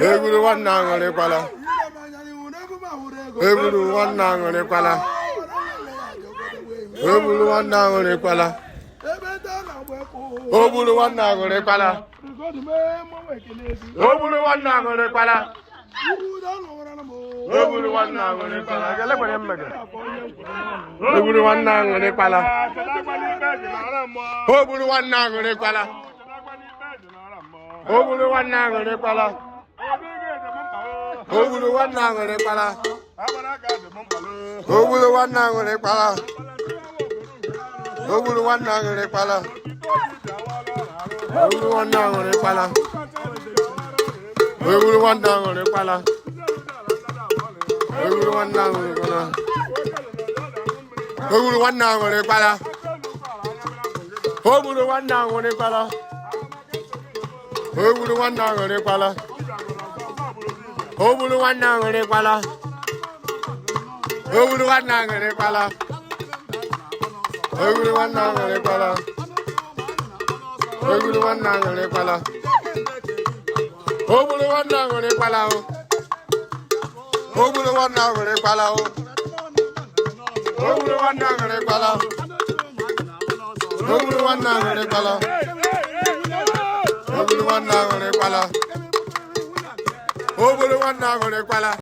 Egburu nwanne aṅụrịkwala. Egburu nwanne aṅụrịkwala. Egburu nwanne aṅụrịkwala. O gburu nwanne aṅụrịkwala. O gburu nwanne aṅụrịkwala. O gburu nwanne aṅụrịkwala. Elekwere mmega. O gburu nwanne aṅụrịkwala. O gburu nwanne aṅụrịkwala. O gburu nwanne aṅụrịkwala. O gburu nwanne aṅụrịkwala. O gburu nwanne aṅụrịkwala. O gburu nwanne aṅụrịkwala. O gburu nwanne aṅụrịkwala. O gburu nwanne aṅụrịkwala. O gburu nwanne aṅụrịkwala. O gburu nwanne aṅụrịkwala. O gburu nwanne aṅụrịkwala. O gburu nwanne aṅụrịkwala. O gburu nwanne aṅụrịkwala. O gburu nwanne aṅụrịkwala. O gburu nwanne aṅụrịkwala. O gburu nwanne aṅụrịkwala. O gburu nwanne aṅụrịkwala o. O gburu nwanne aṅụrịkwala o. O gburu nwanne aṅụrịkwala. O gburu nwanne aṅụrịkwala. O gburu nwanne aṅụrịkwala. O gburu nwanne aṅụrịkwala.